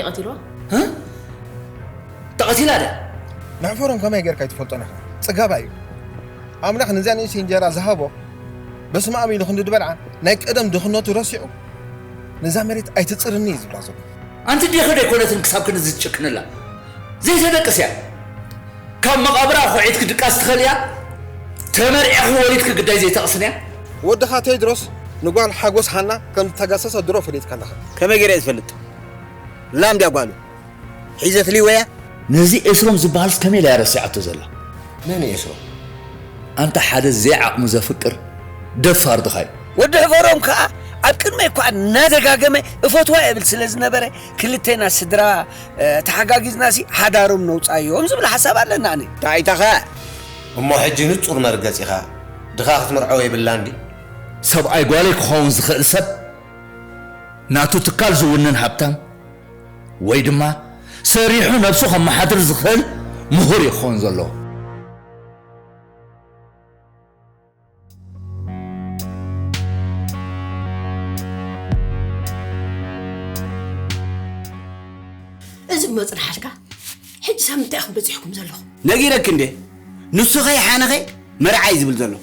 ቀቲልዋ። እ? ተቐቲላ ድያ? ንሕፈሮም ከመይ ጌርካ ኣይትፈልጦን ኢኻ? ጽጋባ እዩ። ኣምላኽ ነዚኣ ንእሽተይ እንጀራ ዝሃቦ በስመ ኣብ ኢሉ ክንዲ ዝበልዓ ናይ ቀደም ድኽነቱ ረሲዑ ነዛ መሬት ኣይትጽርኒ እዩ ዝብላ ዘሎ። ኣንቲ ዲኺ ደይኮነትን ክሳብ ክንዲ ዝትጭክንላ? ዘይተደቅስ እያ። ካብ መቓብራ ኾዒትኪ ድቃስ ትኸልያ? ተመርዒኺ ወሊድኪ ግዳይ ዘይተቕስንያ? ወድኻ ቴድሮስ ንጓል ሓጎስ ሃና ከም ዝተጋሰሰ ድሮ ፈሊጥካ ኣለኻ። ከመይ ገይረ እየ ዝፈልጥ? ላም ድያ ጓሉ? ሒዘትልይ ወያ? ነዚ ኤስሮም ዝበሃልስ ከመይ ኢላ እያ ረሲዓቶ ዘላ? መን እዩ ኤስሮም? ኣንታ ሓደ ዘይዓቕሙ ዘፍቅር ደፋር ድኻ እዩ። ወዲ ሕፈሮም ከኣ ኣብ ቅድመይ እኳ እናደጋገመ እፈትዋ እብል ስለ ዝነበረ ክልቴና ስድራ ተሓጋጊዝናሲ ሓዳሮም ነውፃዮም ዝብል ሓሳብ ኣለና ኣነ። ዳይታኸ እሞ ሕጂ ንጹር መርገጺኻ ድኻ ክትምርዖ የብላን ድዩ? ሰብኣይ ጓለይ ክኸውን ዝኽእል ሰብ ናቱ ትካል ዝውንን ሃብታም ወይ ድማ ሰሪሑ ነብሱ ከመሓድር ዝኽእል ምሁር እዩ ክኸውን ዘለዎ። እዚ መፅናሓልካ ሕጂ ሳብ ምንታይ ኢኹም በፂሕኩም ዘለኹም? ነጊረኪ እንዴ ንሱ ኸይ ሓነ ኸይ መርዓይ ዝብል ዘሎ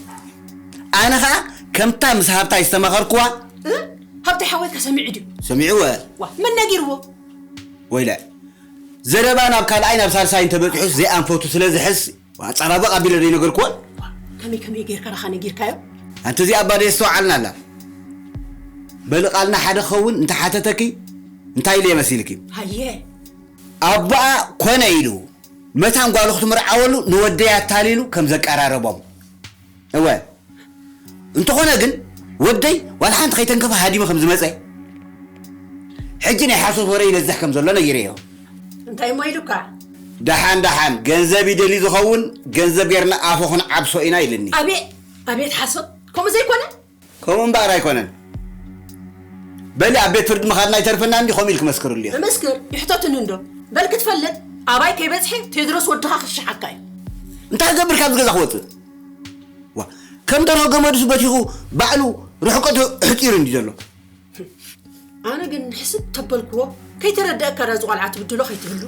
ኣነ ኸዓ ከምታ ምስ ሃብታይ ዝተማኸርኩዋ እ? ሃብታይ ሓወይካ ሰሚዑ ድዩ? ሰሚዕወ ዋ መን ነጊርዎ? ወይለ ዘረባ ናብ ካልኣይ ናብ ሳልሳይ እንተበፂሑስ ዘይኣንፈቱ ስለ ዝሕስ ኣፀባበቕ ኣቢለ ዘይነገርክዎን ከመይ ከመይ ጌርካ ዳኻ ነጊርካዮ? ኣንቲ እዚኣ ኣባዲ የስተውዓልና ኣላ በሊ ቃልና ሓደ ክኸውን እንተሓተተኪ እንታይ ኢለ መሲልኪ? ሃየ ኣቦኣ ኮነ ኢሉ መታን ጓሉ ክትምርዓወሉ ንወደይ ኣታሊሉ ከም ዘቀራረቦም እወ እንተኾነ ግን ወደይ ዋላ ሓንቲ ከይተንከፈ ሃዲሙ ከም ዝመፀ ሕጂ ናይ ሓሶት ወረ ይበዝሕ ከም ዘሎ ነጊረዮ እንታይ እሞ ኢሉካ ደሓን ደሓን ገንዘብ ይደሊ ዝኸውን ገንዘብ ጌርና ኣፎ ክንዓብሶ ኢና ኢልኒ ኣቤ ኣቤት ሓሶት ከምኡ ዘይኮነ ከምኡ እምበኣር ኣይኮነን በሊ ኣብ ቤት ፍርዲ ምኻድና ኣይተርፈና እንዲ ከምኡ ኢልክ መስክርሉ ኢኻ እመስክር ይሕተትኒ እንዶ በል ክትፈልጥ ኣባይ ከይበፅሐ ቴድሮስ ወድኻ ክሽሓካ እዩ እንታይ ክገብር ካብዚ ገዛ ክወፅእ ዋ ከም ደርሆ ገመዱስ በቲኹ ባዕሉ ርሕቀቱ ኣሕፂሩ እንዲ ዘሎ ኣነ ግን ሕስብ ተበልክዎ ከይተረደእካ ዳዚ ቆልዓ ትብድሎ ከይትህሉ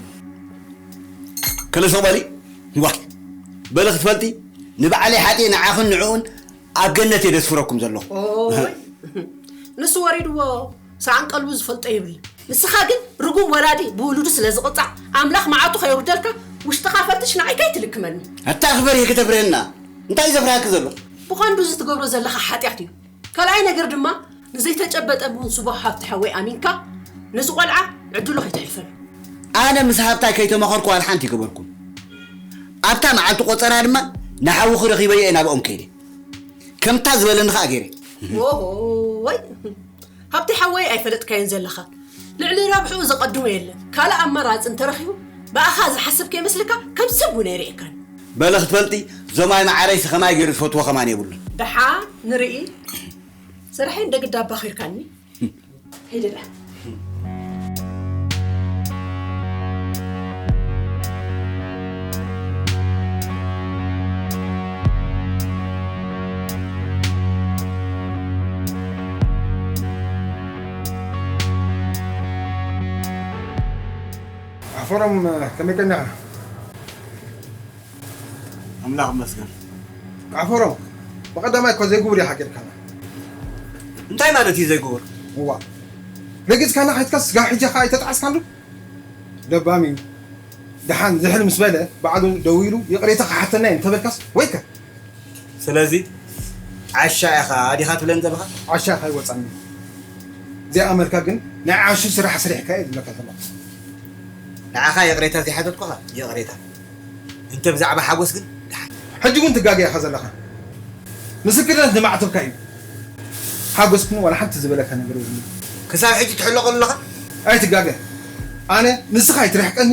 ከለሶ በሊ ዋ በሊ ክትፈልጢ ንባዕለይ ሓጢእ ንዓኽን ንዕኡን ኣብ ገነት እየ ደስፍረኩም ዘለኹ ንሱ ወሪድዎ ሰኣን ቀልቡ ዝፈልጦ የብሉ ንስኻ ግን ርጉም ወላዲ ብውሉዱ ስለ ዝቕፃዕ ኣምላኽ መዓቱ ከየውርደልካ ውሽጥኻ ፈትሽ ንዓይ ከይትልክመኒ ኣታ ክፈርሂ ክተፍርህና እንታይ እዩ ዘፍርሃኪ ዘሎ ብቐንዱ እዚ ትገብሮ ዘለኻ ሓጢኣት እዩ ካልኣይ ነገር ድማ ንዘይተጨበጠ ምንስቦ ሃብቲ ሓወይ ኣሚንካ ነዚ ቆልዓ ዕድሉ ከይተሕልፈሉ ኣነ ምስ ሃብታይ ከይተማኸርኩ ዋላ ሓንቲ ይገበርኩም ኣብታ መዓልቲ ቆፀራ ድማ ንሓውኺ ረኺበዮ እየ ናብኦም ከይደ ከምታ ዝበለኒ ከዓ ገይረ ወይ ሃብቲ ሓወይ ኣይፈለጥካዮን ዘለኻ ልዕሊ ረብሕኡ ዘቐድሞ የለን ካልእ ኣማራፂ እንተረኺቡ ብኣኻ ዝሓስብ ከይመስልካ ከም ሰብ እውን ኣይርእየካን በለ ክትፈልጢ ዞማይ መዓረይሲ ከማይ ገይሩ ዝፈትዎ ከማን የብሉን ደሓን ንርኢ ስርሐይ እንደ ግዳ ኣባኺርካኒ ሄደላ ኣፈሮም ከመይ ቀኒኻ? ኣምላኽ ይመስገን። ኣፈሮም ብቐዳማይ እኮ ዘይግቡር ኢኻ ጌርካና። እንታይ ማለት እዩ ዘይግቡር? እዋ ረጊጽካና ከይድካ ስጋ ሒጃ ከኣ ኣይተጣዕስካሉ? ለባም እዩ። ደሓን ዝሕል ምስ በለ ባዕሉ ደዊሉ ይቕሬታ ክሓተና እየ እንተበልካስ ወይከ? ስለዚ ዓሻ ኢኻ ዲኻ ትብለኒ ዘለኻ? ዓሻ ኢኻ ይወጻኒ። ዘይኣመልካ ግን ናይ ዓሹ ስራሕ ስሪሕካ እየ ዝብለካ ዘለኹ። ንዓኻ ይቕሬታ ዘይሓተትኩኻ ይቕሬታ። እንተ ብዛዕባ ሓጎስ ግን ደሓን። ሕጂ እውን ትጋገ ኢኻ ዘለኻ። ምስክርነት ንማዕተብካ እዩ። ሓጎስ ግን ዋላ ሓንቲ ዝበለካ ነገር የብሉን። ክሳብ ሕጂ ትሕለቐሉ ኣለኻ? ኣይትጋገ። ኣነ ንስኻ ኣይትርሕቀኒ፣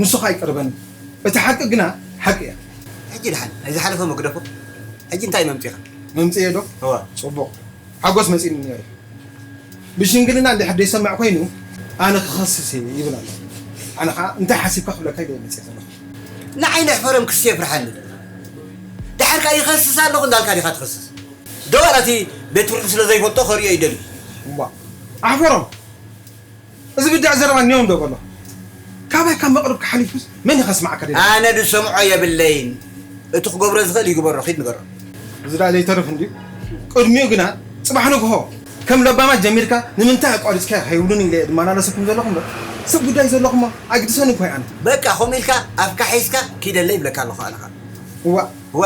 ንሱ ኸኣ ኣይቅርበኒ። እቲ ሓቂ ግና ሓቂ እያ። ሕጂ ደሓን ናይ ዝሓለፈ መግደፎ። ሕጂ እንታይ መምጺኻ? መምጽኤ ዶ? እወ። ጽቡቕ። ሓጎስ መጺኒ ነይሩ። ብሽምግልና እንድሕር ዘይሰምዕ ኮይኑ ኣነ ክኸስስ እየ ይብል ኣሎ። ኣነ ኸዓ እንታይ ሓሲብካ ክብለካ ኢለ እየ መጺአ ዘለኹ። ንዓይ ንሕፈሮም ክሲ የፍርሓኒ። ድሓር ከኣ ይኸስስ ኣለኹ እንዳልካ ዲኻ ትኸስስ? ዶ ዋላ እቲ ቤት ፍርዲ ስለ ዘይፈልጦ ከርእዮ ይደሊ። እዋ ኣሕፈሮም እዚ ብዳዕ ዘረባ እኒኦም ዶ በሎ ካባይ ካብ መቕርብ ክሓሊፉስ መን ይኸስማዕካ ደሊ? ኣነ ዝሰምዖ የብለይን። እቲ ክገብሮ ዝኽእል ይግበሮ፣ ኺድ ንገሮ። እዚ ደኣ ዘይተርፍ እንድዩ። ቅድሚኡ ግና ጽባሕ ንግሆ ከም ለባማት ጀሚርካ ንምንታይ ኣቋሪጽካዮ ከይብሉኒ ኢለ እየ ድመላለሰኩም ዘለኹ እምበር ሰብ ጉዳይ ዘለኹሞ ኣግድሰኒ እኮ እየ ኣነ። በቃ ከምኡ ኢልካ ኣፍካ ሒዝካ ኪደለይ ይብለካ ኣለኹ ኣነ ኸኣ። እዋእ። እወ።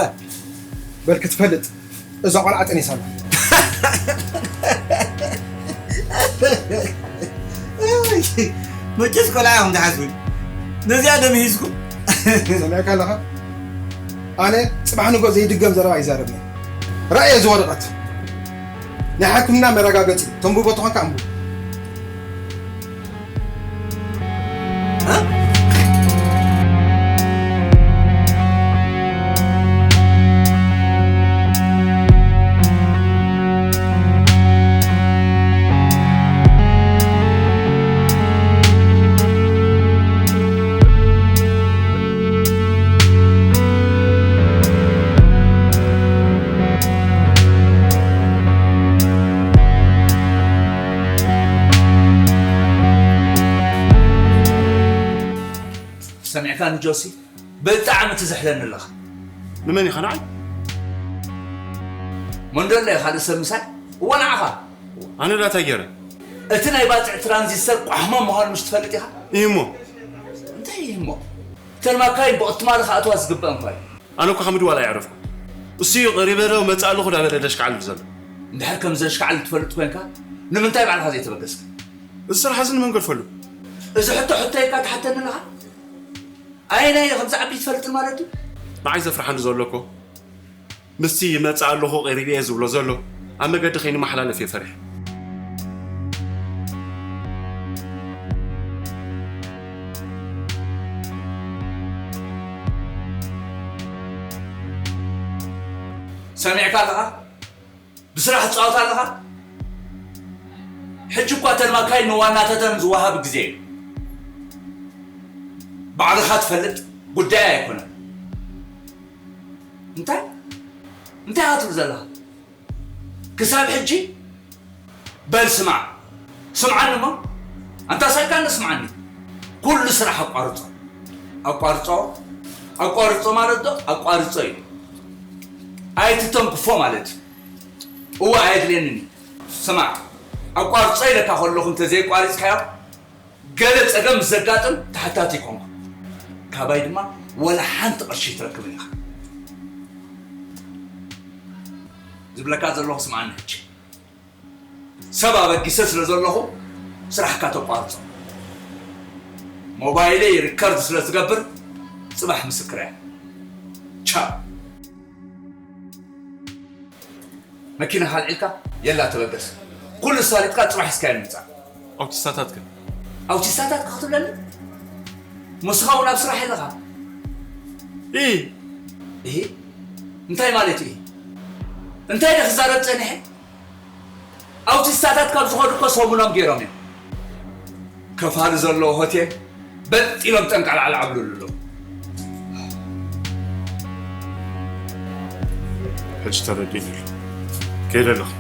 በል ክትፈልጥ እዛ ቆልዓ ጠኒሳ ኣላ። መቸስ ቆልዓ ኢኹም ትሓስቡ። ነዚኣ ዶ ምሂዝኩም? ሰሚዕካ ኣለኻ? ኣነ ጽባሕ ንጎ ዘይድገም ዘረባ ይዛረብ እየ። ራእየ እዚ ወረቐት ናይ ሕክምና መረጋገጺ ተንብቦ ተኾንካ ኣንብቦ። ሰሚዕካኒ ጆሲ? ብጣዕሚ ትዝሕለኒ ኣለኻ። ንመን ኢኻ ንዓይ? መንዶ ኣሎ ካልእ ሰብ ምሳይ? እወ ንዓኻ። ኣነ ዳ እንታይ ገይረ? እቲ ናይ ባጽዕ ትራንዚስተር ቋሕማም ምዃኑ ምሽ ትፈልጥ ኢኻ? እዩ እሞ። እንታይ እዩ እሞ? እተን ማካይን ብቕትማሊ ክኣትዋ ዝግበኣን እኳ እዩ። ኣነ እኮ ከምኡ ድዋል ኣይዕረፍኩ። እሱ እዩ ቀሪበ ዶ መጽእ ኣለኹ ዳበለ ደሽካዕልፍ ዘሎ። እንድሕር ከም ዘሽካዕልፍ ትፈልጥ ኮይንካ ንምንታይ ባዕልኻ ዘይተበገስካ? እዚ ስራሕ እዚ ንመን ገድፈሉ? እዚ ሕቶ ሕቶ ኢልካ ትሓተኒ ኣለኻ? ኣየናይ እዩ ከምዚ ዓቢ ትፈልጥን ማለት እዩ? ንዓይ ዘፍርሓኒ ዘሎ እኮ ምስቲ ይመጽእ ኣለኹ ቀሪበ እየ ዝብሎ ዘሎ ኣብ መገዲ ከይንመሓላለፍ እየ ፈሪሐ። ሰሚዕካ ኣለኻ? ብስራሕ ትጻወት ኣለኻ? ሕጂ እኳ እተን ማካይን ንዋናታተን ዝወሃብ ግዜ እዩ። ባዕልኻ ትፈልጥ ጉዳይ ኣይኮነን። እንታይ እንታይ ኢኻ ትብል ዘለኻ? ክሳብ ሕጂ በል ስማዕ፣ ስምዓኒ እሞ ኣንታ ሳይካ እንዶ ስምዓኒ። ኩሉ ስራሕ ኣቋርጾ። ኣቋርጾ ኣቋርጾ ማለት ዶ ኣቋርጾ እዩ። ኣይትተንክፎ ማለት እዩ። እወ ኣየድልየንን እዩ። ስማዕ፣ ኣቋርጾ ኢለካ ከለኹ እንተዘይቋሪጽካዮ ገለ ጸገም ምስ ዘጋጥም ተሓታቲ ኣይኮንኩን። ካባይ ድማ ወላ ሓንቲ ቅርሺ ኣይትረክብን ኢኻ። ዝብለካ ዘለኹ ስምዓኒ ሕጂ። ሰብ ኣበጊሰ ስለ ዘለኹ ስራሕካ ተቋርጾ። ሞባይለይ ሪከርድ ስለ ዝገብር ጽባሕ ምስክር እያ። ቻው። መኪናኻ ኣልዒልካ የላ ተበገስ። ኩሉ ኣሳሊጥካ ጽባሕ ሒዝካዮ ንምጻእ። ኣውቲስታታት ከ? ኣውቲስታታት ከ ክትብለኒ? ምስኻ እውን ኣብ ስራሕ ኣለኻ። ኢ ኢ እንታይ ማለት እዩ? እንታይ ዶ ክዛረብ ጸኒሐ? ኣውቲስታታት ካብ ዝኾኑ እኮ ሰሙኖም ገይሮም እዮም። ከፋሊ ዘለዎ ሆቴል በጥ ኢሎም ጠንቃልዓል ዓብሉሉ ኣለዉ። ሕጂ ተረዲእኒ ኣሎ። ከይደ ኣለኹ።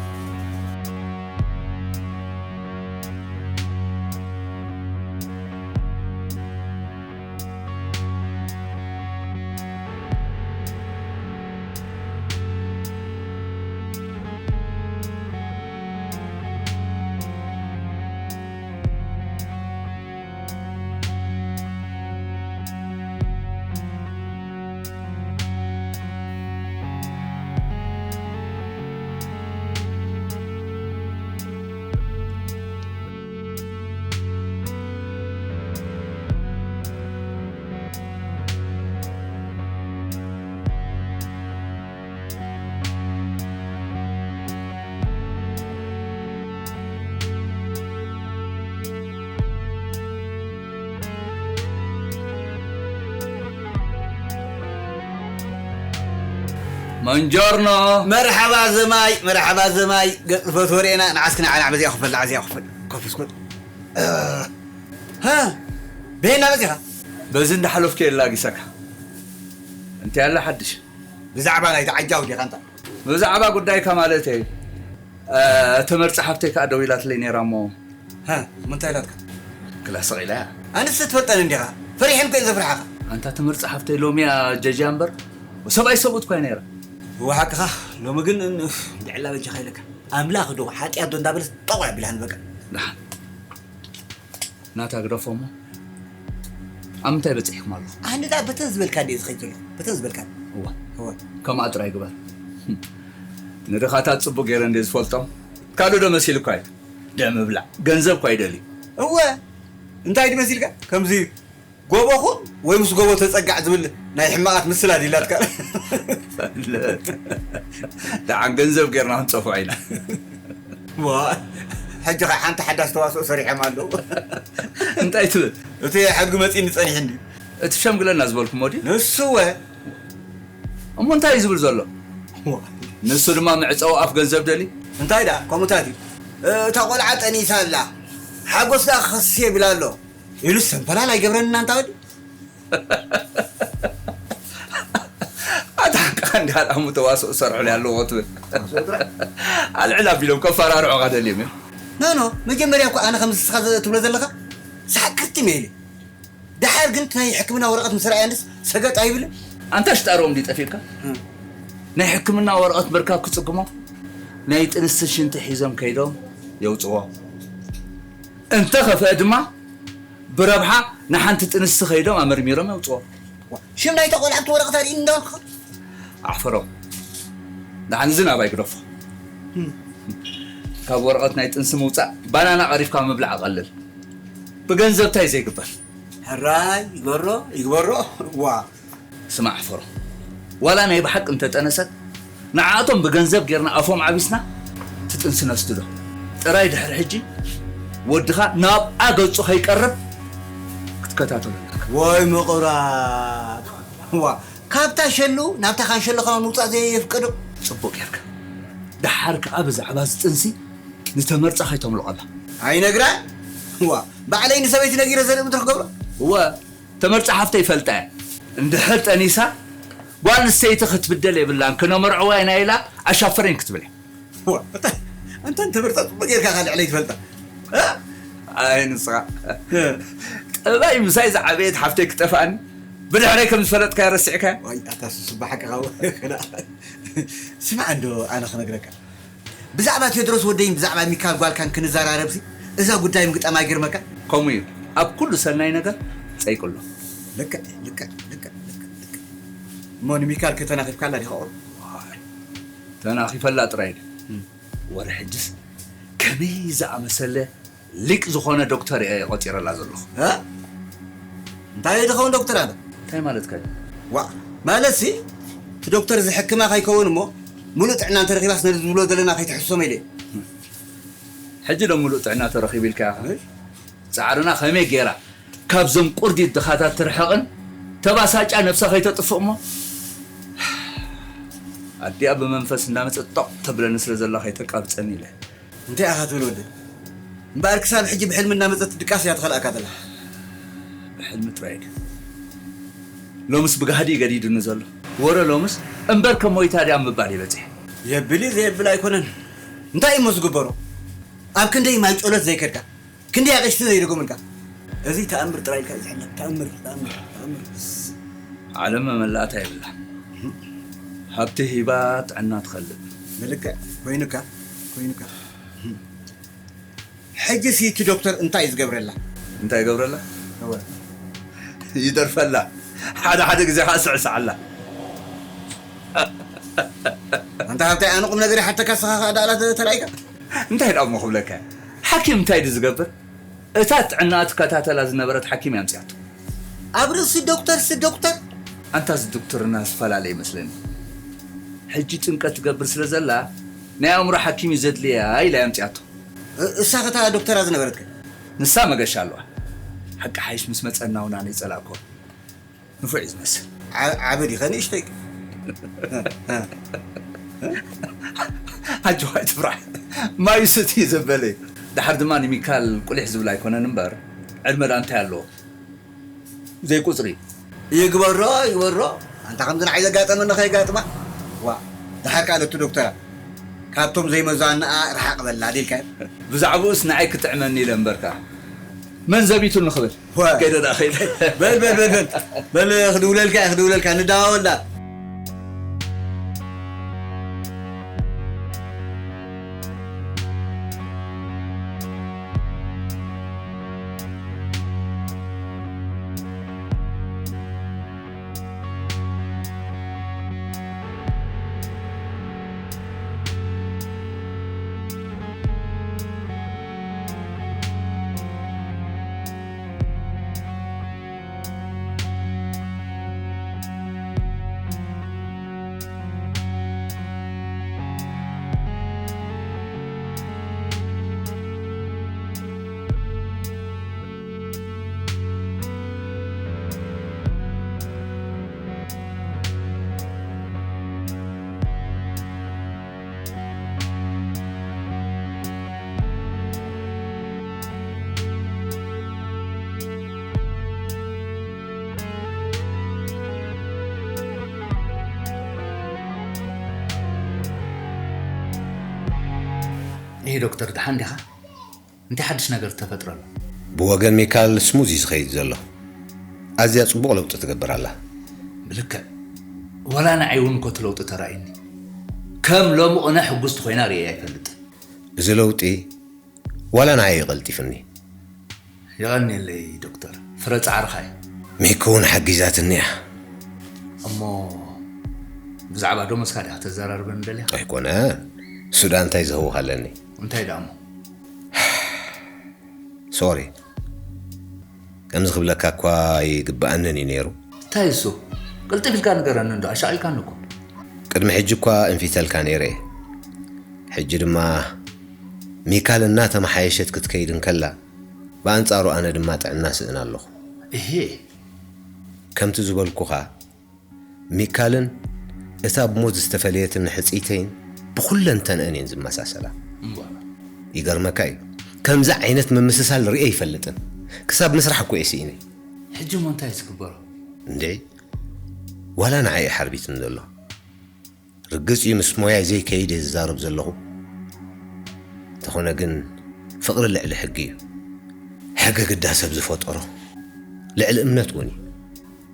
መንጆርኖ። መርሓባ ዘማይ፣ መርሓባ ዘማይ። ገጽ ፈትወ ርኤና፣ ንዓስኪ ንዓና በዚኣ ክፈል፣ ንዓዚኣ ክፈል። ኮፍ እስኩል። ሃ፣ በየና መጺኻ? በዚ እንዳሓለፍኩ የላጊሰካ። እንታይ ኣላ ሓድሽ? ብዛዕባ ናይቲ ዓጃው ዲኻ እንታ? ብዛዕባ ጉዳይካ ማለተይ። እ፣ ተመርጻ ሓፍተይ ከኣ ደዊላትለይ ነይራ እሞ። ሃ፣ ምንታይ ኢላትካ? ክላ ስቕ ኢላ እያ። ኣንስ ትፈልጠን እንዲኻ? ፈሪሐን እኮ እየን ዘፍርሓኻ። ኣንታ ትምህርቲ ሓፍተይ ሎሚያ ጀጃ እምበር ሰብኣይ ሰብኡት እኳ ነይራ። እወ ሓቅኻ። ሎሚ ግን ን-፣ ብዕላ በጃኻ ኢለካ። ኣምላኽ ዶ ሓጢኣት ዶ እንዳበለስ ጠቑ ኣቢላኒ በቃ። ደሓን ናታ ግደፎ እሞ ኣብ ምንታይ በፂሕኩም ኣለኹም? ኣነ ደኣ በተን ዝበልካ እንድየ ዝኸይድ ዘለኹ። በተን ዝበልካ። እወ። እወ። ከምኣ ጥራይ ግበር። ንድኻታት ፅቡቅ ገይረ እንድየ ዝፈልጦም። ካልእ ዶ መሲልኳ እዩ? ደም ምብላዕ ገንዘብ እኳ ይደልዩ። እወ። እንታይ ድመሲልካ? ከምዚ ጎቦኹም ወይ ምስ ጎቦ ተጸጋዕ ዝብል ናይ ሕማቓት ምስላ ድላትካ። ፈለጥ። ደሓን ገንዘብ ጌርና ክንጸፍዖ ኢና። ዋ፣ ሕጂ ኸዓ ሓንቲ ሓዳሽ ተዋስኦ ሰሪሖም ኣለዉ። እንታይ ትብል? እቲ ሕጊ መጺእኒ ጸኒሕኒ። እቲ ሸምግለና ዝበልኩሞ ድዩ? ንሱ ወ። እሞ እንታይ እዩ ዝብል ዘሎ? ዋ። ንሱ ድማ መዕጸዊ ኣፍ ገንዘብ ደሊ። እንታይ ደኣ ከምኡታት እዩ። እታ ቆልዓ ጠኒሳ ኣላ። ሓጎስ ደኣ ክኸስስ የብል ኣሎ። ኢሉ ሰንፈላል ኣይገብረንና እንታ ወዲ። ኣታ ሓቅኻ እንዲኻ ደኣ እሞ ተዋስኦ ዝሰርሑለይ ኣለዉ ክትብል። ኣልዕል ኣቢሎም ከፈራርዑኻ ደልዮም እዮም። ኖ፣ ኖ፣ መጀመርያ እኮ ኣነ ከምዚ ንስኻ ዘ-፣ ትብሎ ዘለኻ ሳሕቅቲ ኢለ። ደሓር ግን እቲ ናይ ሕክምና ወረቐት ምስ ረኣየንስ ሰገጥ ኣይብልን። ኣንታ ሽጣሮም ድዩ ጠፊእካ? እም። ናይ ሕክምና ወረቐት ምርካብ ክጽግሞ ናይ ጥንሲ ሽንቲ ሒዞም ከይዶም የውጽዎ። እንተ ኸፍአ ድማ ብረብሓ ንሓንቲ ጥንሲ ከይዶም ኣመርሚሮም የውጽዎ። ዋ፣ ሽም ናይታ ቆልዓ ኣብቲ ወረቐት ኣርእይኒ እንዳበልኩኻ። ኣሕፈሮም። ደሓን እዚ ናባይ ግደፎ። እም። ካብ ወረቐት ናይ ጥንሲ ምውጻእ ባናና ቀሪፍካ ምብላዕ ቀልል። ብገንዘብ እንታይ ዘይግበር? ሕራይ ይግበሮ፣ ይግበሮ። ዋ። ስማዕ ኣሕፈሮም። ዋላ ናይ ብሓቂ እንተጠነሰት ንዓኣቶም ብገንዘብ ጌርና ኣፎም ዓቢስና ትጥንሲ ነስድዶ። ጥራይ ድሕሪ ሕጂ ወድኻ ናብኣ ገጹ ከይቀርብ ክትከታተሎ ኣለካ። ወይ ምቑራብ። ዋ፣ ካብታ ሸሉ ናብታ ካንሸሎ ከማን ምውጻእ ዘየፍቅዶ። ጽቡቕ ጌርካ። ደሓር ከኣ ብዛዕባ እዚ ጥንሲ ንተመርጻ ከይተምልቐላ። ኣይነግራን። ዋ፣ ባዕለይ ንሰበይቲ ነጊረ ዘርኢ ምድሪ ክገብሮ። እወ፣ ተመርጻ ሓፍተይ ይፈልጣ እየ። እንድሕር ጠኒሳ ጓል ኣንስተይቲ ክትብደል የብላን፣ ክነመርዕዋ ኢና ኢላ ኣሻፈረኝ ክትብል እያ። ዋ፣ እንተ-፣ እንተ ንትምህርታ ጽቡቅ ጌርካ ካልዕ ለይትፈልጣ። እ? ኣይ ንስኻ። እ። ጠባይ ምሳይ ዝዓበየት ሓፍተይ ክጠፍኣኒ ብድሕረይ ከም ዝፈለጥካያ ረሲዕካያ? ዋይ፣ ኣታ ሱሱ ብሓቂ ኻው-፣ ስማዕ እንዶ ኣነ ክነግረካ። ብዛዕባ ቴድሮስ ወደይን ብዛዕባ ሚካል ጓልካን ክንዘራረብሲ እዛ ጉዳይ ምግጣም ኣይገርመካ? ከምኡ እዩ። ኣብ ኩሉ ሰናይ ነገር ጸይቂ ኣሎ። ልክዕ፣ ልክዕ፣ ልክዕ፣ ልክዕ፣ ልክዕ። እሞ ንሚካል ከተናኺፍካላ ዲኻ ቁሩብ? ዋይ፣ ተናኺፈላ ጥራይ ድዩ? እም። ወረ ሕጅስ ከመይ ዝኣመሰለ ሊቅ ዝኾነ ዶክተር እየ ቆጺረላ ዘለኹ። እ? እንታይ እዩ ዝኸውን ዶክተር ኣለ? እንታይ ማለትካ እዩ? ዋእ፣ ማለትሲ፣ እቲ ዶክተር ዝሕክማ ከይከውን እሞ፣ ሙሉእ ጥዕና እንተረኺባስ ነዚ ዝብሎ ዘለና ከይትሕስሶም ኢለ እየ። ሕጂ ዶ ሙሉእ ጥዕና ተረኺቡ ኢልካ ኢኻ? እሺ። ጻዕርና ከመይ ጌራ ካብዞም ቁርዲት ድኻታት ትርሕቕን ተባሳጫ ነብሳ ከይተጥፍእ እሞ፣ ኣዲኣ ብመንፈስ እንዳመጸት ጦቕ ተብለኒ ስለ ዘላ ከይተቃብጸኒ ኢለ። እንታይ ኢኻ ትብል ወደይ? እምበኣር ክሳብ ሕጂ ብሕልሚ እናመጸት ድቃስ እያ ትኸልኣካ ዘላ። ብሕልሚ ጥራይ ድዩ? ሎምስ ብጋህዲ እዩ ገዲዱኒ ዘሎ። ወረ ሎምስ እምበር ከም ሞይታ ድያ ምባል እዩ በጺሑ። የብል እዩ ዘየብል ኣይኮነን። እንታይ እሞ ዝግበሮ? ኣብ ክንደይ ማይ ጸሎት ዘይከድካ? ክንደይ ኣቕሽቲ ዘይደገሙልካ? እዚ ተኣምር ጥራይ ኢልካ እዩ ዝሕለፍ። ተኣምር፣ ተኣምር፣ ተኣምር። ዓለም መመላእታ የብላን። ሃብቲ ሂባ ጥዕና ትኸልእ። ብልክዕ ኮይኑካ፣ ኮይኑካ። ሕጂ ሲ እቲ ዶክተር እንታይ እዩ ዝገብረላ? እንታይ ይገብረላ? እወ። ይደርፈላ። ሓደ ሓደ ግዜ ኸዓ ስዕስዓላ። ኣንታ ሃብታይ ኣነ ቁም ነገር ይሓተካ፣ ንስኻ ኸዓ ዳእላ ተ-፣ ተላኢካ? እንታይ ደኣ እሞ ክብለካ? ሓኪም እንታይ ድዩ ዝገብር? እታ ጥዕናኣ ትከታተላ ዝነበረት ሓኪም እያ ኣምጺኣቶ። ኣብ ርእሲ ዶክተር ሲ ዶክተር? ኣንታ እዚ ዶክተርና ዝፈላለ ይመስለኒ። ሕጂ ጭንቀት ትገብር ስለ ዘላ ናይ ኣእምሮ ሓኪም እዩ ዘድልያ ኢላ እያ ኣምጺኣቶ። እ-፣ እሳ ከታ ዶክተራ ዝነበረት ከ? ንሳ መገሻ ኣለዋ። ሓቂ ሓይሽ ምስ መጸና እውን ኣነ ይጸላእኮ። ንፉዕ እዩ ዝመስል። ዓ-፣ ዓቢ ዲኸ ንእሽተይ? ኣጆኻ ኣይትፍራሕ። ማይ ስቲ እዩ ዘበለ። ደሓር ድማ ንሚካል ቁሊሕ ዝብል ኣይኮነን እምበር፣ ዕድመ ደኣ እንታይ ኣለዎ? ዘይቁጽሪ። ይግበሮ፣ ይግበሮ። ኣንታ ከምዚ ንዓይ ዘጋጠመኒ ከይጋጥማ። ዋ፣ ደሓር ከኣ ነቲ ዶክተራ፣ ካብቶም ዘይመዛንኣ ርሓቕ በላ፣ ዲልካዮ? ብዛዕባኡስ ንዓይ ክጥዕመኒ ኢለ እምበርካ። መን ዘቢቱ ንኽብል። ዋ፣ ከይደ ደኣ፣ ከይደ። በል፣ በል፣ በል፣ በል። በል፣ ክድውለልካ እየ፣ ክድውለልካ፣ ንደዋወል ደኣ። ይህ ዶክተር፣ ደሓን ዲኻ? እንታይ ሓድሽ ነገር ተፈጥሮ ኣሎ? ብወገን ሚካል ስሙዝ እዩ ዝኸይድ ዘሎ። ኣዝያ ጽቡቕ ለውጢ ትገብር ኣላ። ብልክዕ። ዋላ ንዓይ እውን እኮ እቲ ለውጢ ተራእዩኒ። ከም ሎሚ ቅነ ሕጉስቲ ኮይና ርእየ ኣይፈልጥን። እዚ ለውጢ ዋላ ንዓይ እዩ ቀልጢፍኒ። የቐንየለይ ዶክተር፣ ፍረ ጻዕርኻ እዩ። ሚኪ እውን ሓጊዛትኒ እያ። እሞ ብዛዕባ ዶሞስካ ዲኻ ተዘራርበኒ ደሊኻ? ኣይኮነ፣ ሱዳን እንታይ ዝህውኽ ኣለኒ? እንታይ ደኣ እሞ? ሶሪ፣ ከምዚ ክብለካ እኳ ኣይግብኣንን እዩ ነይሩ። እንታይ እሱ? ቅልጥፍ ኢልካ ንገረኒ እንዶ፣ ኣሻቒልካኒ እኮ። ቅድሚ ሕጂ እኳ እንፊተልካ ነይረ እየ። ሕጂ ድማ ሚካል እናተመሓየሸት ክትከይድ እንከላ፣ ብኣንጻሩ ኣነ ድማ ጥዕና ስእን ኣለኹ። እሄ። ከምቲ ዝበልኩኻ፣ ሚካልን እታ ብሞት ዝተፈለየትኒ ሕጽይተይን ብኹለንተንአን እየን ዝመሳሰላ። እምቧ። ይገርመካ እዩ፣ ከምዚ ዓይነት ምምስሳል ርእየ ኣይፈልጥን። ክሳብ ምስራሕ እኮ እየ ስኢነ። ሕጂ እሞ እንታይ እዩ ዝግበሮ? እንድዒ፣ ዋላ ንዓይ እዩ ሓርቢትኒ ዘሎ። ርግጽ እዩ፣ ምስ ሞያይ ዘይከይድ እየ ዝዛረብ ዘለኹ። እንተኾነ ግን፣ ፍቕሪ ልዕሊ ሕጊ እዩ። ሕጊ ግዳ ሰብ ዝፈጠሮ፣ ልዕሊ እምነት እውን እዩ።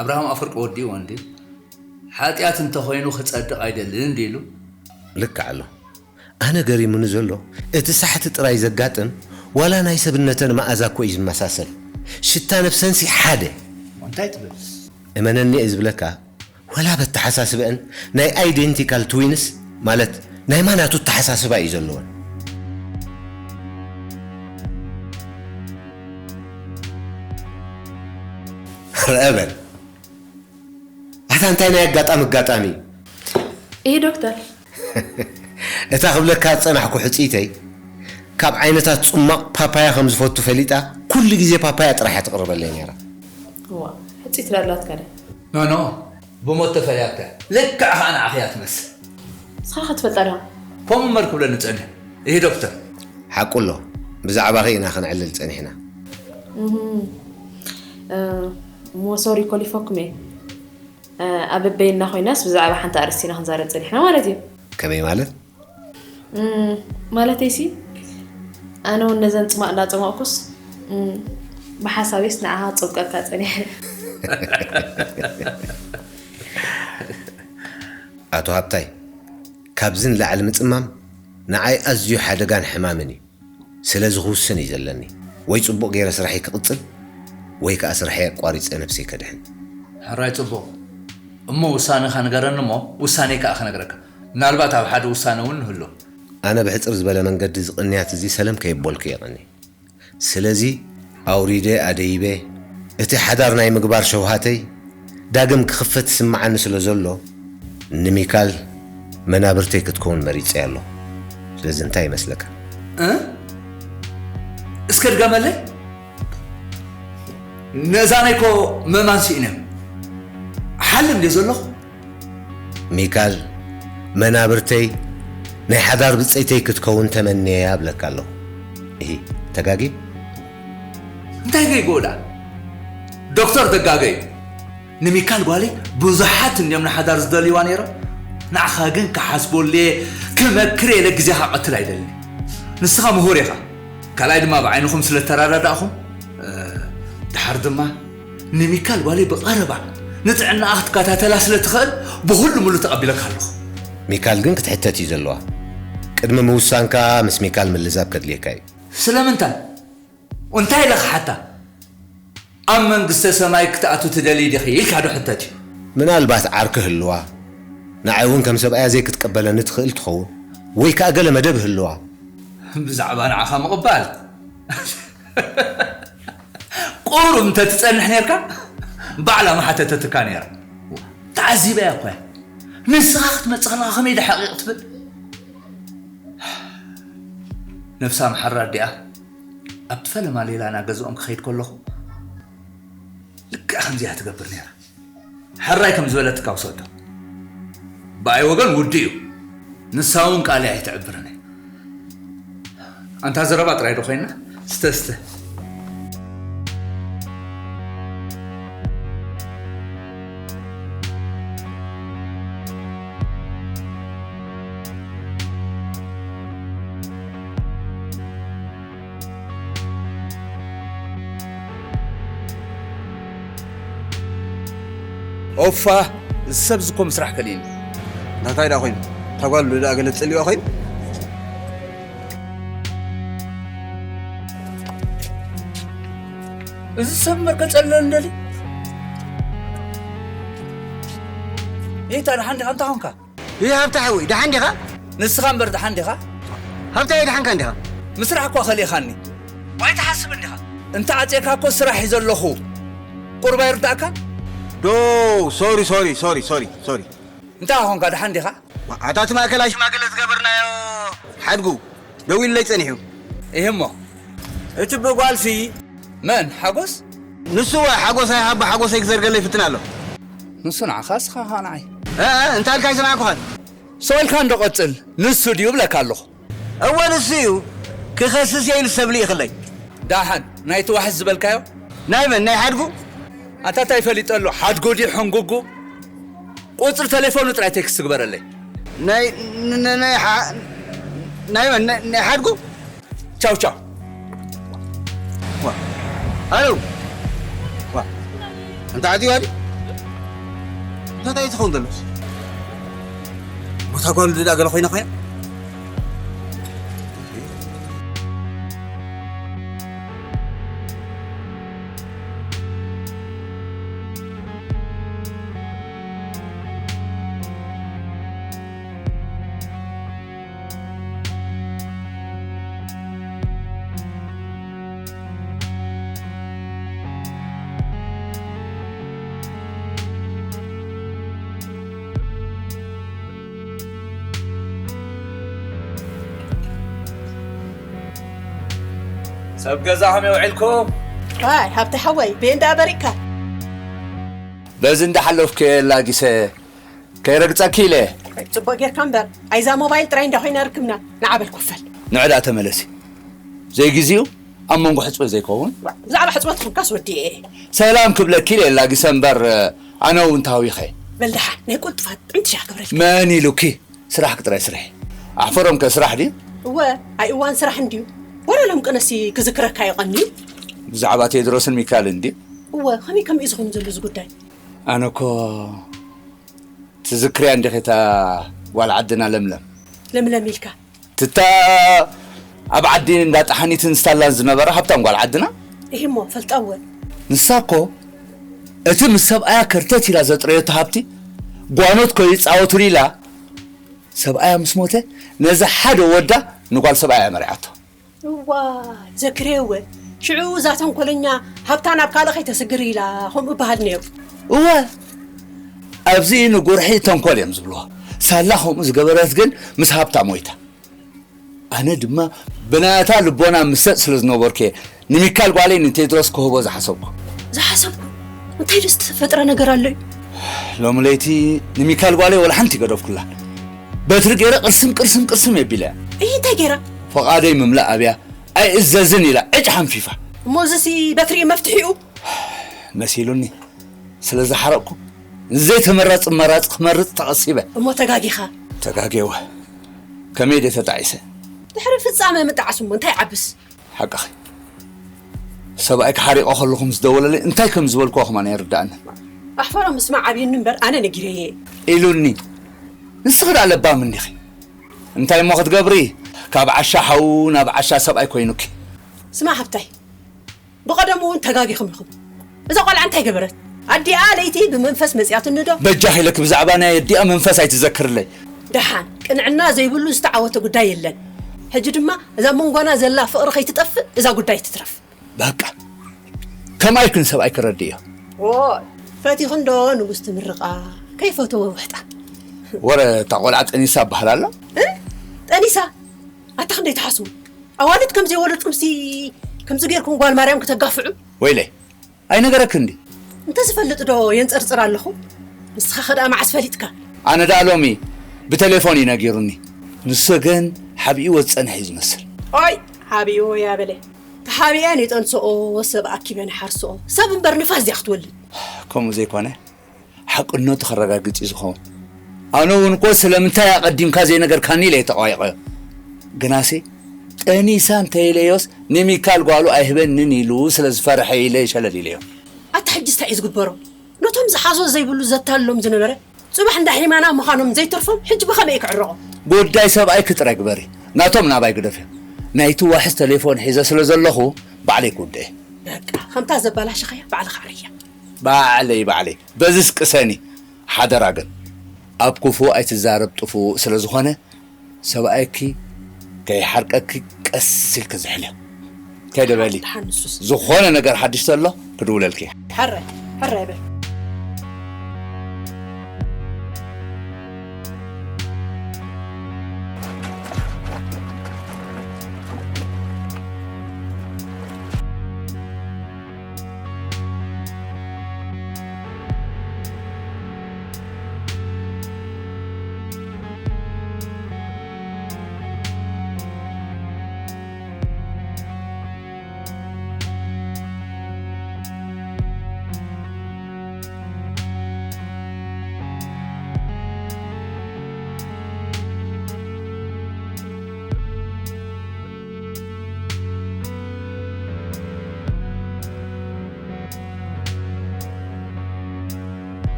ኣብርሃም ኣፈወርቂ ወዲእዎ እንድዩ፣ ሓጢኣት እንተኾይኑ ክጸድቕ ኣይደልን እንድዩ ኢሉ። ልክዕ ኣሎ። ኣነ ገሪሙኒ ዘሎ፣ እቲ ሳሕቲ ጥራይ ዘጋጥም፣ ዋላ ናይ ሰብነተን መኣዛ እኮ እዩ ዝመሳሰል። ሽታ ነብሰንሲ ሓደ። እንታይ ትብል? እመነኒ እየ ዝብለካ፣ ወላ በተሓሳስበአን ናይ ኣይደንቲካል ትዊንስ፣ ማለት ናይ ማናቱ ኣተሓሳስባ እዩ ዘለወን። ረአ በል። ኣታ እንታይ ናይ ኣጋጣሚ ኣጋጣሚ? ይሄ ዶክተር። እታ ክብለካ ዝጸናሕኩ ሕጽይተይ፣ ካብ ዓይነታት ጽሟቕ ፓፓያ ከም ዝፈቱ ፈሊጣ፣ ኩሉ ግዜ ፓፓያ ጥራሕ እያ ትቕርበለይ ነይራ። እዋ፣ ሕጽይት ዶ ኣላትካ ድያ? ኖ፣ ኖ፣ ብሞት ተፈልያታ። ልክዕ ኸኣ ንዓኺ እያ ትመስል። ንስኻ ኸ ትፈልጣ ዲኻ? ፖም እምበር ክብለኒ ጸኒሑ። ይሄ ዶክተር። ሓቁ ኣሎ፣ ብዛዕባኺ ኢና ኸነዕልል ጸኒሕና። እህም። እ፣ እሞ ሶሪ ኮሊፈኩም እየ። እ፣ ኣብ በበይንና ኮይናስ ብዛዕባ ሓንቲ ኣርእስቲ ኢና ክንዛረብ ጸኒሕና ማለት እዩ። ከመይ ማለት? እም፣ ማለተይሲ፣ ኣነ እውን ነዘን ጽማቕ እንዳጸማቕኩስ፣ እም፣ ብሓሳበይስ ንዓኻ ክጸብቀካ ጸኒሐ። ኣቶ ሃብታይ፣ ካብዚ ንላዕሊ ምጽማም ንዓይ ኣዝዩ ሓደጋን ሕማምን እዩ። ስለዚ ክውስን እዩ ዘለኒ። ወይ ጽቡቕ ገይረ ስራሐይ ክቕጽል፣ ወይ ከኣ ስራሐይ ኣቋሪጸ ነብሰይ ከድሕን። ሕራይ ጽቡቕ። እሞ ውሳነኻ ንገረኒ እሞ ውሳነይ ከኣ ክነግረካ። ምናልባት ኣብ ሓደ ውሳነ እውን ንህሉ። ኣነ ብሕጽር ዝበለ መንገዲ እዚ ቅንያት እዚ ሰለም ከየበልኩ እየ ቀንየ። ስለዚ ኣውሪደ ኣደይበ እቲ ሓዳር ናይ ምግባር ሸውሃተይ ዳግም ክኽፈት ይስምዓኒ ስለ ዘሎ፣ ንሚካል መናብርተይ ክትከውን መሪጸያ ኣለኹ። ስለዚ እንታይ ይመስለካ? እ? እስከ ድገመለይ? ነዛነይ እኮ መማን ስኢነ። ሓልም ድየ ዘለኹ? ሚካል፣ መናብርተይ ናይ ሓዳር ብጸይተይ ክትከውን ተመንየያ እብለካ ኣለኹ። እሂ፣ ተጋግየ? እንታይ ገይግዎ ደኣ? ዶክተር ተጋገዩ። ንሚካል ጓለይ ብዙሓት እንድዮም ንሓዳር ዝደልይዋ ነይሮም። ንዓኻ ግን ክሓስበሉ እየ፣ ክመክር እየ ኢለ ግዜኻ ክቐትል ኣይደልን። ንስኻ ምሁር ኢኻ። ካልኣይ ድማ ብዓይንኹም ስለ እተረዳዳእኹም፣ እ፣ ድሓር ድማ ንሚካል ጓለይ ብቐረባ ንጥዕናኣ ክትከታተላ ስለ ትኽእል ብኹሉ ሙሉ ተቐቢለካ ኣለኹ። ሚካል ግን ክትሕተት እዩ ዘለዋ። ቅድሚ ምውሳንካ ምስ ሚካል ምልዛብ ከድልየካ እዩ። ስለምንታይ? እንታይ ኢለ ክሓታ? ኣብ መንግስተ ሰማይ ክትኣቱ ትደሊ ዲኺ ኢልካ ዶ ሕተት እዩ? ምናልባት ዓርኪ ህልዋ፣ ንዓይ እውን ከም ሰብኣያ ዘይክትቀበለኒ ትኽእል ትኸውን፣ ወይ ከኣ ገለ መደብ ህልዋ። ብዛዕባ ንዓኻ ምቕባል ቁሩብ እንተ ትጸንሕ ነርካ፣ ባዕላ ምሓተተትካ ነይራ። ተዓዚበያ እኮ እያ። ንስኻ ክትመጽእ ከለኻ ከመይ ዳ ሓቒቕ ትብል? ነፍሳ መሓራ ኣዲኣ ኣብቲ ፈለማ ሌላ ናገዝኦም ክኸይድ ከለኹ ልክዕ ከምዚኣ ትገብር ነይራ። ሕራይ ከም ዝበለትካ ውሰዶ። ብኣይ ወገን ውዲ እዩ። ንሳ እውን ቃልያ ኣይትዕብርን እያ። ኣንታ ዘረባ ጥራይ ዶ ኮይና? ስተ ስተ። ኦፋ፣ እዚ ሰብ እዚ እኮ ምስራሕ ከሊእኒ። ናታይ ደኣ ኮይኑ? እታ ጓሉ ደኣ ገለ ትጽልኦ ኮይኑ? እዚ ሰብ እምበር ከጸልለኒ ደሊ። ይታ ደሓን ዲኻ? እንታይ ኾንካ? ይህ ሃብታ ሓወይ፣ ደሓን ዲኻ? ንስኻ እምበር ደሓን ዲኻ? ሃብታ፣ ደሓንካ እንዲኻ? ምስራሕ እኳ ከሊእኻኒ። ዋይ ትሓስብ እንዲኻ? እንተ ዓጽየካ እኮ ስራሕ እዩ ዘለኹ። ቁርባ ይርዳእካ? ዶ፣ ሶሪ፣ ሶሪ፣ ሶሪ፣ ሶሪ፣ ሶሪ። እንታይ ኾንካ? ደሓን ዲኻ? ኣታ እቲ ማእከላይ ሽማግለ ዝገበርናዮ ሓድጉ ደዊሉለይ ጸኒሑ። እህ እሞ። እቲ ብጓልሲ መን? ሓጎስ? ንሱ እወ፣ ሓጎስ ኣይሃቦ፣ ሓጎሰይ ክዘርገለይ ይፍትን ኣሎ። ንሱ ንዓኻ፣ እስኻ ኸኣ ንዓይ። እ፣ እ፣ እንታይ ኢልካ ኣይሰማዕኩኻን? ሰው ኢልካ እንዶ ቀጽል፣ ንሱ ድዩ እብለካ ኣለኹ። እወ፣ ንሱ እዩ። ክኸስስ እየ ኢሉ ሰብ ልኢኽለይ። ደሓን፣ ናይቲ ዋሕስ ዝበልካዮ? ናይ መን? ናይ ሓድጉ? ኣታ ታይ ፈሊጠሉ? ሓድጉ ድዩ ሕንጉጉ? ቁጽሪ ተሌፎኑ ጥራይ ቴክስት ግበረለይ። ናይ፣ ን-፣ ን-፣ ናይ ሓ-፣ ናይ መን? ናይ፣ ናይ ሓድጉ? ቻው፣ ቻው። ዋ። ኣለው። ዋ። እንታ ዓዲ ዋዲ? እንታይ ትኸውን ዘሎስ? ቦታ ጓሉ ድዳ ገለ ኮይና ኮይና? ሰብ ገዛ ከመይ ውዒልኩም? ዋይ፣ ሃብቲ ሓወይ፣ ብእንዳ በሪቕካ። በዚ እንዳሓለፍኩ እየ ላጊሰ ከይረግጸኪ ኢለ። ጽቡቕ ጌርካ እምበር፣ ኣይዛ ሞባይል ጥራይ እንዳ ኮይና ርክብና፣ ንዓ በል ኮፈል። ንዕዳ ተመለሲ። ዘይግዚኡ ኣብ መንጎ ሕጽበት ዘይከውን። ብዛዕባ ሕጽበት ኮንካስ ወዲኤ። ሰላም ክብለኪ ኢለ ላጊሰ እምበር፣ ኣነ እውን ተሃዊኸ። በል ደሓን፣ ናይ ቁልጥፋት ጥዕምቲ ሻሕ ክብረልካ። መን ኢሉኪ? ስራሕ ጥራይ ስርሒ። ኣሕፈሮም ከ ስራሕ ድዩ? እወ፣ ኣይ እዋን ስራሕ እንድዩ። ወረ ሎም ቅነሲ ክዝክረካ ይቐኒ። ብዛዕባ ቴድሮስን ሚካልን ድዩ? እወ፣ ከመይ ከም እዩ ዝኾኑ ዘሎ እዚ ጉዳይ? ኣነ እኮ ትዝክርያ እንዲኺ እታ ጓል ዓድና ለምለም? ለምለም ኢልካ? ትታ ኣብ ዓዲ እንዳ ጠሓኒትን ስታላን ዝነበራ ሃብታም ጓል ዓድና? እሂ እሞ፣ ፈልጣ እወ። ንሳ እኮ እቲ ምስ ሰብኣያ ከርተት ኢላ ዘጥረየቶ ሃብቲ ጓኖት ከይጻወቱሉ ኢላ ሰብኣያ ምስ ሞተ ነዚ ሓደ ወዳ ንጓል ሰብኣያ መሪዓቶ። እዋ፣ ዘክሬ እወ። ሽዑ እዛ ተንኮለኛ ሃብታ ናብ ካልእ ከይተስግር ኢላ ከምኡ በሃል ነይሩ። እወ፣ ኣብዚ ንጉርሒ ተንኮል እዮም ዝብልዎ። ሳላ ከምኡ ዝገበረት ግን ምስ ሃብታ ሞይታ። ኣነ ድማ ብናታ ልቦና ምሰጥ ስለ ዝነበርኩ እየ ንሚካል ጓለይ ንቴድሮስ ክህቦ ዝሓሰብኩ። ዝሓሰብኩ? እንታይ ዶ ዝተፈጥረ ነገር ኣሎ እዩ? ሎሚ ለይቲ ንሚካል ጓለይ ወላ ሓንቲ ገደፍኩላ። በትሪ ገይረ ቅርስም ቅርስም ቅርስም የቢለ። እይ፣ እንታይ ገይራ? ፈቓደይ ምምላእ ኣብያ ኣይእዘዝን ኢላ ዕጭ ሓንፊፋ። እሞ እዚሲ በትሪ እዩ መፍትሒኡ? መሲሉኒ። ስለ ዝሓረቕኩ ዘይተመራጺ መራጺ ክመርጽ ተቐሲበ። እሞ ተጋጊኻ? ተጋጌወ። ከመይ ድየ ተጣዒሰ? ድሕሪ ፍጻመ ምጣዓስ እሞ እንታይ ዓብስ? ሓቅኺ። ሰብኣይ ክሓሪቆ ከለኹም ዝደወለለይ እንታይ ከም ዝበልኩ ኹማን ኣይርዳእንን። ኣሕፈሮም ምስማዕ ኣብዩኒ እምበር ኣነ ነጊረየ። ኢሉኒ። ንስኺ ደኣ ለባም እንዲኺ። እንታይ እሞ ክትገብሪ? ካብ ዓሻ ሓው ናብ ዓሻ ሰብኣይ ኮይኑኪ። ስማ ሓብታይ፣ ብቐደሙ እውን ተጋጊኹም ኢኹም። እዛ ቆልዓ እንታይ ገበረት? ኣዲኣ ለይቲ ብመንፈስ መጺኣትኒ ዶ? በጃኺ ኢለኪ ብዛዕባ ናይ ኣዲኣ መንፈስ ኣይትዘክርለይ። ደሓን፣ ቅንዕና ዘይብሉ ዝተዓወተ ጉዳይ የለን። ሕጂ ድማ እዛ መንጎና ዘላ ፍቕሪ ከይትጠፍእ እዛ ጉዳይ ትትረፍ። በቃ ከምኣ ኢልክን ሰብኣይ ክረድእ እዮ። ኦይ ፈቲኽን ዶ ንጉስ ትምርቓ? ከይፈተወ ውሕጣ። ወረ እታ ቆልዓ ጠኒሳ እበሃል ኣሎ። እ? ጠኒሳ ኣታ ክንደይ ትሓስቡ? ኣዋልድ ከም ዘይወለድኩምሲ ከምዚ ጌርኩም ጓል ማርያም ክተጋፍዑ? ወይለይ ኣይነገረክን ድዩ? እንተዝፈልጥ ዶ የንጸርጽር ኣለኹ? ንስኻ ከ ደኣ መዓስ ፈሊጥካ? ኣነ ደኣ ሎሚ ብተሌፎን እዩ ነጊሩኒ። ንሱ ግን ሓቢእዎ ዝጸንሐ እዩ ዝመስል። ኦይ ሓቢእዎ እያ በለ። ተሓቢአን ይጠንስኦ፣ ሰብ ኣኪበን ይሓርስኦ። ሰብ እምበር ንፋስ ድያ ክትወልድ? ከምኡ ዘይኮነ ሓቅነቱ ከረጋግጽ እዩ ዝኸውን። ኣነ እውን እኮ ስለምንታይ ኣቐዲምካ ዘይነገርካኒ ኢለ እየ ተቋይቐዮ። ግናሲ ጠኒሳ እንተኢለዮስ ንሚካል ጓሉ ኣይህበንን ኢሉ ስለ ዝፈርሐ ኢለ ሸለል ኢለዮ። ኣታ ሕጂስ እንታይ እዩ ዝግበሮ? ነቶም ዝሓዞ ዘይብሉ ዘታልሎም ዝነበረ ጽባሕ እንዳ ሄማና ምዃኖም ዘይተርፎም ሕጂ ብኸመይ ክዕረቖ? ጉዳይ ሰብኣይኪ ጥራይ ግበሪ፣ ናቶም ናባይ ግደፍዮ። ናይቲ ዋሕስ ተሌፎን ሒዘ ስለ ዘለኹ ባዕለይ ክውድእ እየ። በቃ ከምታ ዘባላሸኻያ ባዕልኻ ዓርያ። ባዕለይ ባዕለይ በዝስ ቅሰኒ። ሓደራ ግን ኣብ ክፉእ ኣይትዛረብ ጥፉእ ስለ ዝኾነ ሰብኣይኪ ከይሓርቀኪ ቀስ ኢልኪ ዝሕልዮ። እንታይ ዶ በሊ፣ ደሓን ንሱስ ዝኾነ ነገር ሓድሽ ተሎ ክድውለልኪ እየ። ሕራይ ሕራይ በል።